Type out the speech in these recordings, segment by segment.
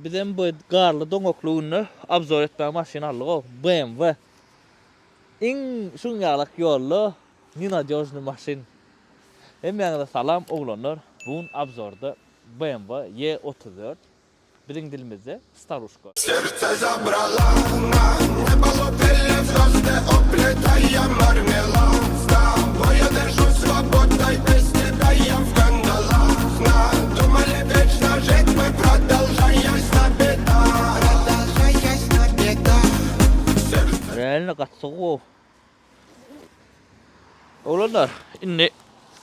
Bizem bu garly doňakly günde obzor etmäge maşyn aldyk-ow, BMW. Iň şuň ýalak ýolda nenadýožnyý maşyn. Hemmäňize salam oglanlar. Bu gün obzorda BMW E 34, biziň dilimizde staruşka. Serce zabrala na niebo pele звезды оплетая мармелад С тобой я дышу свободой, без тебя я в кандалах Надумали вечно жить, мы продолжаясь на беда Продолжаясь на беда Сердце Реально gaty sowuk. Oglanlar, indi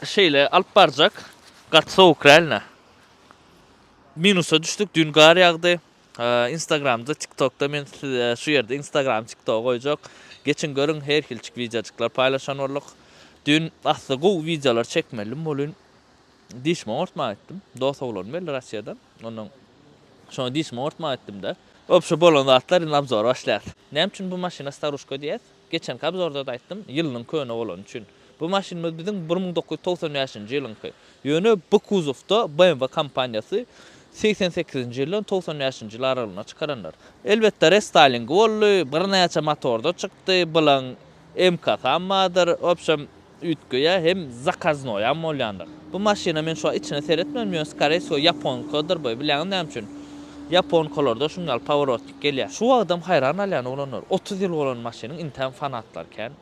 şeýle alyp barjak. Gaty sowuk реально. Minusa düşdük, düýn gar ýagdy. Instagramda, TikTokda men size şu ýerde Instagram, TikTok goýjak. Geçiň görüň, her hilçik wideojyklar paýlaşan bolduk. Düýn asly gowy wideolar çekmelidim welin dişimi oňartmaga gitdim. Dos oglanym geldi Russiýadan. Ondan şoňa dişimi oňartmaga gitdim-de. Wobşe bolan zatlar indi obzora başlaýas. Näme üçin bu maşyna staruşka diýýäs? Geçenki obzorda-da aýtdym, ýylynyň köne bolany üçin. Bu maşynymyz biziň 1995-nji ýylyňky. Ýöne bu kuzowda BMW kompaniýasy 88-nji ýyldan 95-nji ýyl aralygynda çykaranlar. Elbetde restaýlingi boldy, birnäçe motorda çykdy, bulaň MK-sam bardyr, wobşem üýtgeýär hem zakaznoýam bolýandyr. Bu maşyna men şu wagt içine seretmedim, ýöne skore wsego ýaponkadyr bu, bilýäňiz näme üçin? Ýaponkalarda şuň ýaly poworotnik gelýär. Şu wagtam haýran galýan oglanlar, 30 ýyl bolan maşynyň intäm fanatlary kän.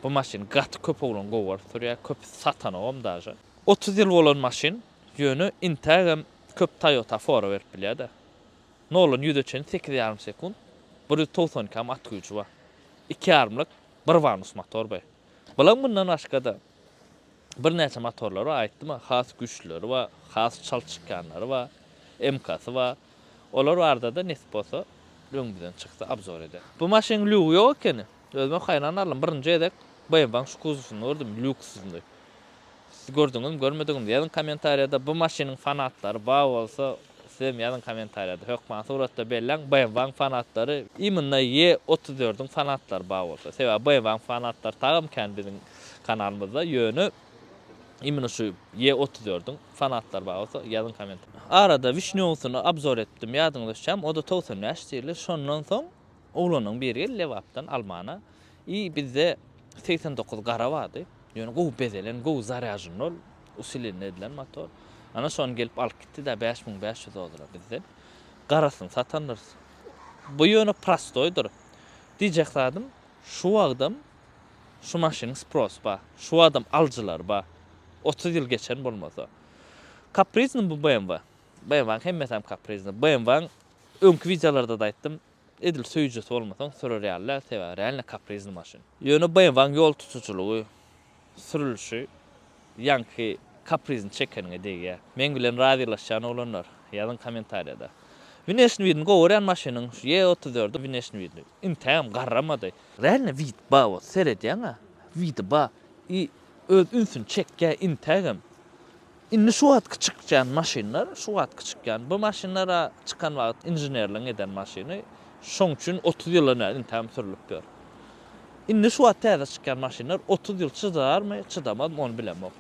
Bu maşyny gaty köp oglan gowy görüp sürýär, köpüsi satanogam daže. 30 ýyl bolan maşyn, ýöne intägem köp Toyota fora berip bilýär-de. Noldan ýüze çenli sekiz ýarym sekunt, 192 am at güýji bar. Iki ýarymlyk bir wanus motor bu. Bulaň mundan başga-da birnäçe motorlary bar, aýtdym-a, has güýçlüleri bar, has çalt çykýanlary bar, MK-sy bar. Olar barada-da nesip bolsa, öňümizden çyksa obzor ederis. Bu maşynyň lýugy ýok ekeni. Özümem haýran galdym. Birinji gezek BMW-nyň şu kuzowyny gördüm, lýuksyzyny. Siz gördüňizmi, görmediňizmi, ýazyň kommentariýada. Bu maşynyň fanatlary bar bolsa, sizem ýazyň kommentariýada. Hökman suratda belläň, BMW-nyň fanatlary, imенно E 34-iň fanatlary bar bolsa. Sebäbi BMW-nyň fanatlary tagam kän biziň kanalymyzda, ýöne imенно şu E 34-iň fanatlary bar bolsa, ýazyň komment. Arada wişnýowsyny obzor etdim, ýadyňyza düşýärmi? O-da 95 stilli. Şondan soň Oglanyň biri geldi Lebapdan almana. I bizde 89 gara bardy. Ýöne gowy bezelen, gowy zarýažynly ol. Usilenli edilen motor. Ana şony gelip alyp gitdi-de 5500 dollara bizden. Garasyny satandyrys. Bu ýöne prostoýdyr. Diýjek zadym, şu wagtam şu maşynyň sprosy bar. Şu wagtam alyjylary bar. 30 ýyl geçen bolmasa. Kaprizny bu BMW. BMW-niň hemmesi hem kaprizny. BMW-niň öňki wideolarda-da aýtdym, Edil söýüjisi bolmasaň sürer ýaly däl, sebäbi realno kaprizny maşyn. Ýöne BMW-niň ýol tutujylygy, sürülişi ýaňky kaprizny çekeniňe degýär. Meň bilen razylaşýan oglanlar, ýazyň kommentariýada. Wneşni widini gowy görýän maşynyň şu E 34 wneşni widini intägem garramady. Realno wid ba ot seredýäňä widi ba i öz ünsüni çekýä intägem. Indi şu wagtky çykýan maşynlar, şu wagtky çykýan bu maşynlar-a çykan wagt inženerligiň eden maşyny, şoň üçin 30 ýyldan bäri intäm sürülip ýör. Indi şu wagt täze çykýan maşynlar 30 ýyl çydarmy, çydamazmy ony bilemok.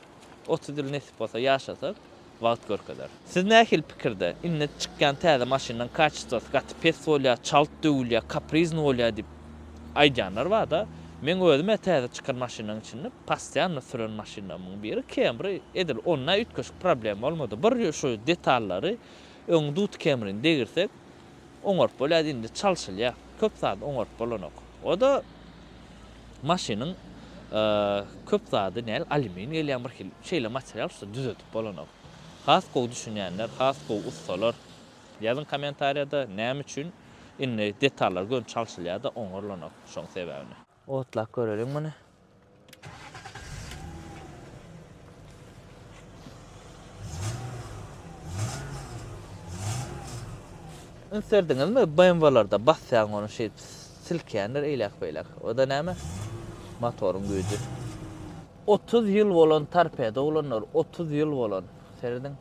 30 ýyl nesip bolsa ýaşasak, wagt görkezer. Siz nähili pikirde? Indi çykýan täze maşynlaryň kaçestwasy gaty pes bolýar, çalt döwülýär, kaprizny bolýar diýip aýdýanlar bar-da. Meň özüm-ä täze çykan maşynlaryň içinde Postoýanno süren maşynlarymyň biri Camry edil onda üýtgeşik problema bolmady. Bir şu detallary öň dut Camryny degirsek oňaryp bolýardy indi çalşylýar. Köp zady oňaryp bolanok. O-da maşynyň köp zady näl alýumin gelýän bir hili şeýle material şo düzedip bolanok. Has gowy düşünýänler, has gowy ussalar ýazyň kommentariýada näme üçin indi detallar göni çalşylýar-da oňarylanok şoň sebäbini. Otlap göreliň muny. Üns berdiňizmi, BMW-larda basýaň ony şeýdip silkýändir eýläk-beýläk. O-da näme? Motoryň güýji. 30 ýyl bolan torpedo oglanlar, 30 ýyl bolan. Serediň.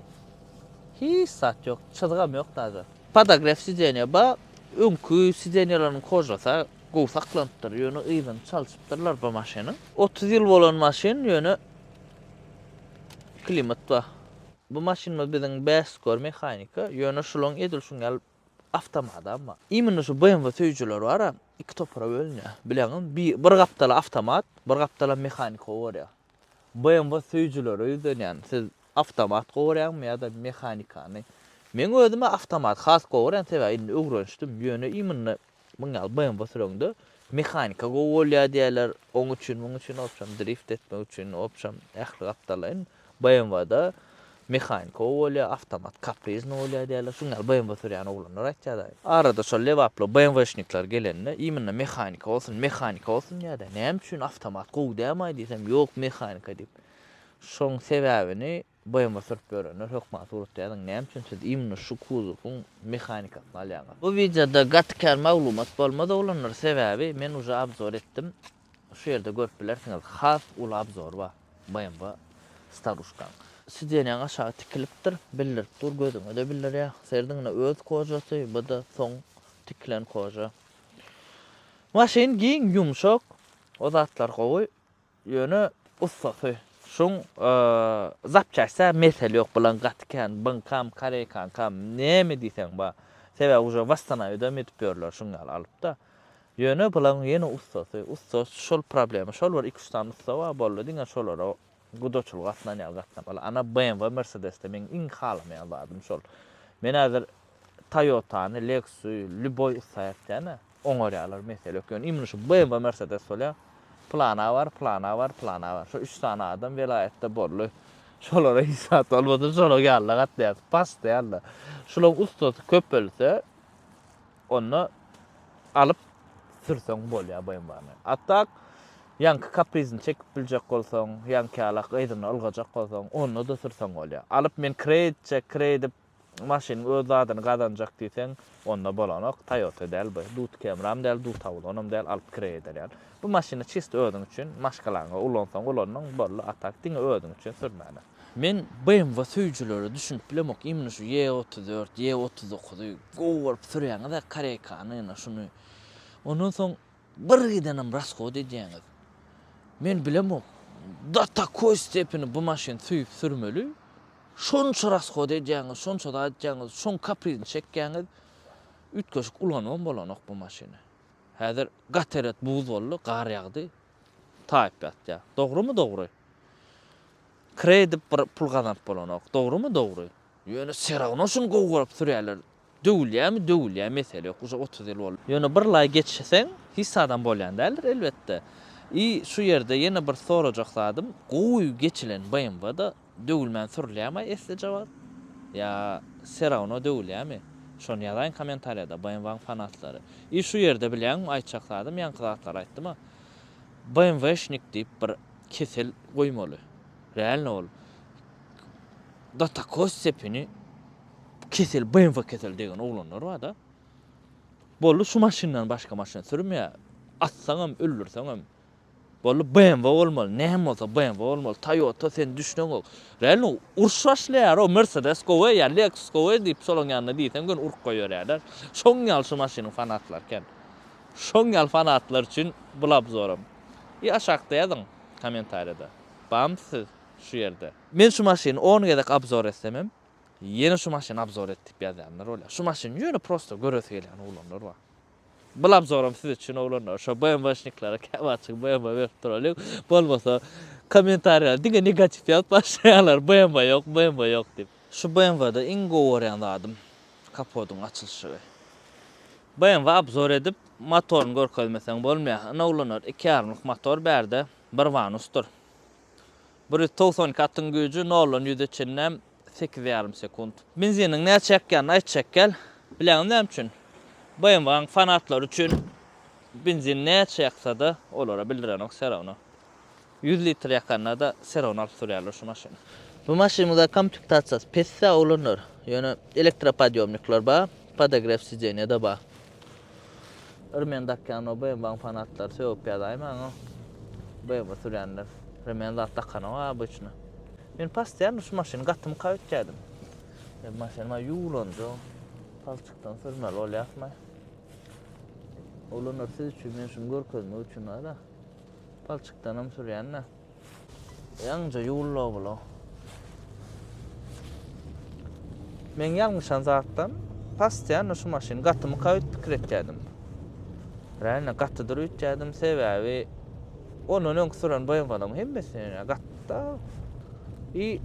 Hiç zat ýok, çyzgam ýok daže. Podogrew sidenýa ba, öňki sidenýalaryň kožasy Gowy saklanypdyr, ýöne yzyny çalşypdyrlar bu maşynyň. 30 ýyl bolan maşyn, ýöne klimat bar. Bu maşynymyz biziň 5 skor mehanika, ýöne şulaň edil şuň ýaly Awtomadam bar. Imенно şu BMW söýüjiler bar-a, iki topara bölünýär. Bileňizmi? Bir, bir gapdala awtomat, bir gapdala mehanika gowarýar. BMW söýüjilere ýüzlenýän. Siz awtomat gowarýaňmy ýa-da mehanikany? Meň özüm-ä awtomat has gowarýan, sebäbi indi öwrenişdim. Ýöne imенно muň ýaly BMW süreňde mehanika gowy bolýar diýýärler. Oň üçin, muň üçin, obşam drift etmek üçin, obşam ähli gapdallaýyn. BMW-da mehanika gowy bolýar, awtomat kaprizny bolýar diýýärler. Şuň ýaly BMW sürýän oglanlar aýtýar-da. Arada şol lebaply BMW-şnikler gelende, imенно mehanika bolsun, mehanika bolsun diýýär-de. Näme üçin awtomat gowy dälmaý diýsem, ýok mehanika diýip. Şoň sebäbini BMW sürüp ýörenler hökman suratda ýazyň, näme üçin siz imенно şu kuzowyň mehanikasyny alýaňyz? Bu wideoda gaty kän maglumat bolmaz oglanlar, sebäbi men uje obzor etdim. Şu ýerde görüp bilersiňiz has uly obzor bar BMW staruşkaň. Sidenýaň aşagy tikilipdir, bildirip dur, gözüňe-de bildirýär. Serediň ine öz kožasy, bu-da soň tikilen koža. Maşyn giň, ýumşak, o zatlar gowy. Ýöne ussasy şuň zapçasda mesele ýok bulaň gaty kän byňkam koreýkaňkam neme diýseň bar. Sebäbi uje wasstanawidam edip ýörler şuň ýaly alypda. Ýöne bulaň ýene ussasy ussa şol problema şol bir iki üç sany ussa bar boldy diňe şolara gudaçylyk gatnan ýaly gatnamaly. Ana BMW Mersedesde meň iň halamaýan zadym şol. Men häzir Toyotany Lexusy lýuboý ussa äkitýän-ä. Oňarýarlar mesele ýok. Ýöne imенно şu BMW Mercedes bolýar. Plana bar, plana bar, plana bar. Şo üç sany adam welaýatda boldy. Şolara hiç zat bolmasa şolaň ýanyna gatnaýarys. Postoýanno. Şulaň ussasy köpelse onda alyp sürseň bolýar BMW-ny. A tak ýaňky kaprizini çekip biljek bolsaň, ýaňky ýalak yzynda ylgajak bolsaň, onda-da sürseň bolýar. Alyp men kireý etjek, kireý edip Maşynyň öz zadyny gazanjak diýseň, onda bolanok. Toyota däl bu. Dut Camry-am däl, Dut Avalon-am däl, alyp kireý eder ýaly. Bu maşyny çisto özüň üçin, maşgalaňa ulansaň ulandyň, boldy, a tak diňe özüň üçin sürmäne. Men BMW söýüjilere düşünip bilemok, imенно şu E 34, E 39-y gowy görüp sürýäňiz-ä koreýkany ýa şuny. Ondan soň bir gidenem rasход edýäňiz. Men bilemok, do takoý stepeni bu maşyny söýüp sürmeli. Şonça rashod edýäňiz, şonça zat edýäňiz, şoň kaprizini çekýäňiz, üýtgeşik ulanybam bolanok bu maşyny. Häzir gaty eret buz boldy, gar ýagdy, taýyp ýatýar. Dogrumy, dogry. Kireý edip bir pul gazanyp bolanok. Dogrumy, dogry. Ýöne serawno şuny gowy görüp sürýärler. Döwülýärmi, döwülýär, mesele ýok, uje 30 ýyl boldy. Ýöne bir laý geçseň, hiç zadam bolýan däldir, elbetde. I şu ýerde ýene bir sorajak zadym, gowy geçilen BMW-da Döwülmän sürülýärmi eslije wagt? Ýa serawno döwülýärmi? Şony ýazaýyň kommentariýada BMW-nyň fanatlary. I şu ýerde bilýäňmi aýtjak zadym ýaňky zatlary aýtdyma. BMW-şnik diýip bir kesel goýmaly. Realno ol do takoý stepeni kesel BMW keseli degen oglanlar barda. Boldy şu maşyndan başga maşyn sürmeýär. Atsaňam öldürseňem Boldy BMW bolmaly, näme bolsa BMW bolmaly, Toyota sen düşüneňok. Realno uruş başlaýar o Mercedes gowy ýa Lexus gowy diýip şolaň ýanynda diýseň göni urup goýberýärler. Şoň ýaly şu maşynyň fanatlary kän. Şoň ýaly fanatlar üçin bul obzoram. I aşakda ýazyň kommentariýada. Barmy siz şu ýerde? Men şu maşyny on gezek obzor etsemem ýene şu maşyny obzor et diýip ýazýanlar bolýar. Şu maşyny ýöne prosto göresi gelýän oglanlar bar. Bul obzoram siz üçin oglanlar. Şo BMW-şniklere käwagtjyk BMW berip duralyň. Bolmasa kommentariýada diňe negatiw ýazyp başlaýarlar. BMW ýok, BMW ýok diýip. Şu BMW-da iň gowy görýän zadym kapodyň açylyşygy. BMW obzor edip motoryny görkezmeseň bolmaýar. Ine oglanlar iki ýarymlyk motor bärde bir wanusdyr. 192 atyň güýji noldan ýüze çenlem sekiz ýarym sekunt. Benziniň näçe ýakýanyny aýtjak gel. Bilýäňmi näme üçin? BMW-nyň fanatlary üçin benzin näçe ýaksa-da olara bildirenok serawno. 100 litr ýakanda-da serawno alyp sürýärler şu maşyny. Bu maşynymyzda komplektasiýasy pes-dä oglanlar. Ýöne elektropodýomnikler bar, podogrew sidenýa-da bar. Remen dakýan o BMW-nyň fanatlary sögüp ýazaýmaň o. BMW sürýänler. Remen zat dakanok obyçny. Men postoýanno şu maşyny gatymyka öýtýädim. E, maşyn maý ýuwulanda palçykdan sürmeli bolýasmy? Oglanlar siz üçin men şuny görkezmek üçin bar-da. Palçykdanam sürýän-de. Ýaňyja ýuwuldy bula. Meň ýalňyşan zatdan. Postoýanno şu maşyn gatymyka öýdüp pikir etýärdim. Realno gatydyr öýtýärdim, sebäbi ondan öňki süren BMW-laryň hemmesi gatda. I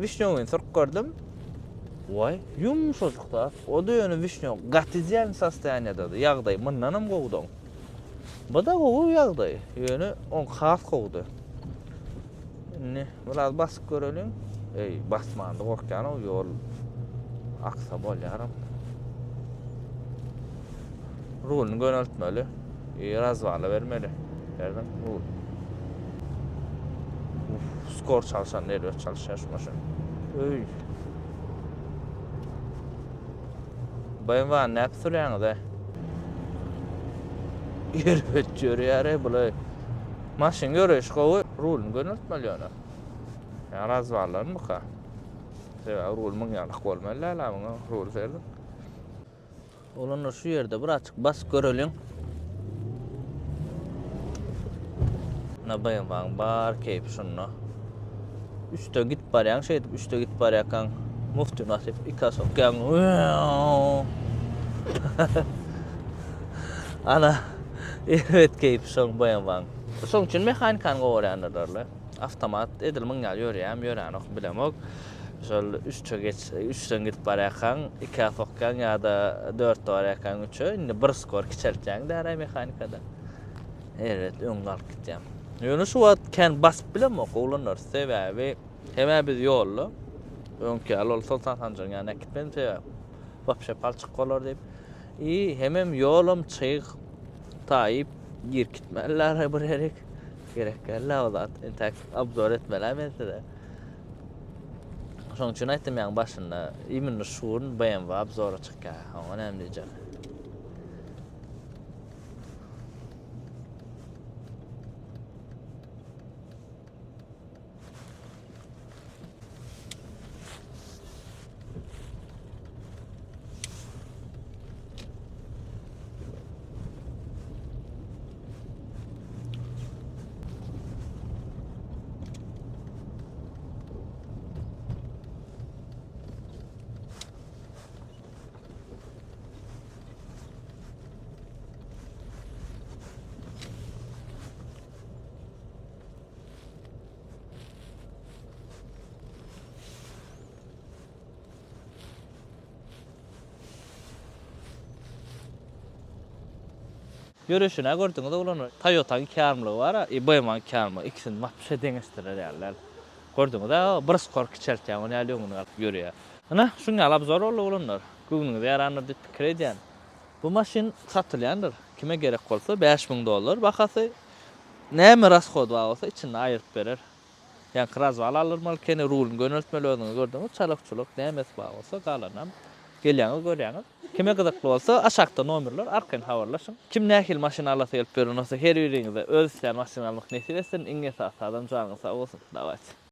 wişnýowyny sürüp gördüm. Waý, ýumşajyk zat. O-da ýöne wişnýow gaty idealnyý sostoýaniýadady. Ýagdaý mundanam gowudy oň. Bu-da gowy ýagdaý, ýöne oňky has gowudy. Indi biraz basyp göreliň. Eý, basmanda gorkýan-ow, ýol aksa bolýaram. Ruluny göneltmeli. I razwala bermeli. Berdim rul. Uf, skor çalşan erbet çalyşýar şu maşyn. Öý. BMW-ni nädip sürýäňiz-e? Erbet ýörýär-eý bul-eý. Maşyn ýöreýşi gowy, ruluny göneltmeli ýöne. Ýa razwallanmyka? Sebäbi rul muň ýalak bolmaly däl-ä muňa, ruly serdim. Oglanlar şu ýerde bir açyk basyp göreliň. Na BMW-nyň bar keýpi şunda. Üçde gidip barýaň şeýdip üçde gidip barýarkaň muftyny basyp ikä sokýaň. Ana erbet keýpi şoň BMW-nyň. Şoň üçin mehanikany gowarýandyrlar-la. Awtomat edil muň ýaly ýörýärmi ýöränokmy bilemok. Şol üçe geç, üçden gidip barýarkaň ikä sokýaň ýa-da dörtde barýarkaň üçe, indi bir skor kiçeltýäň däl-ä mehanikada. Erbet öňde alyp gitýäň. Ýöne şu wagt kän basyp bilemok oglanlar, sebäbi hem-ä biz ýolda, öňki ýaly ol Soltan Sanjaryň ýanyna äkitmedim sebäbi wapşe palçyk bolar diýip. I hemem ýolam çyg, taýyp girip gitmeliler bir ýerik. Gerek däl-ä o zat. Entäk obzor etmeli-ä men size. Şonuň üçin aýtdym ýaňy başynda, imенно şu gün BMW obzora çykýar. Oňa näme diýjek? Ýöreşini-ä gördüňiz oglanlar. Toyota-nyň ikiýarymlygy bar-a, i BMW-nyň ikiýarymlygy, ikisini wapşe deňeşdirer ýaly däl. Gördüňiz-ä, bir skor kiçeltýär, ony ýaly öňüne alyp ýörýär. Ine, şuň ýaly obzor boldy oglanlar. Göwnüňize ýarandyr diýip pikir edýän. Bu maşyn satylýandyr. Kime gerek bolsa 5000 dollar bahasy. Näme rashody bar bolsa içinde aýyryp berer. Ýaňky razwal aldyrmaly ekeni, ruluny göneltmeli özüňiz gördüňiz, çalak-çulak nämesi bar bolsa galanam gelýäňiz görýäňiz. Kime gyzykly bolsa aşakda nomerler arkaýyn habarlaşyň. Kim nähili maşyn alasy gelip ýören bolsa her biriňize öz isleýän maşynyňy almak nesip etsin, iň esasy adam janyňyz sag bolsun. Dawayt.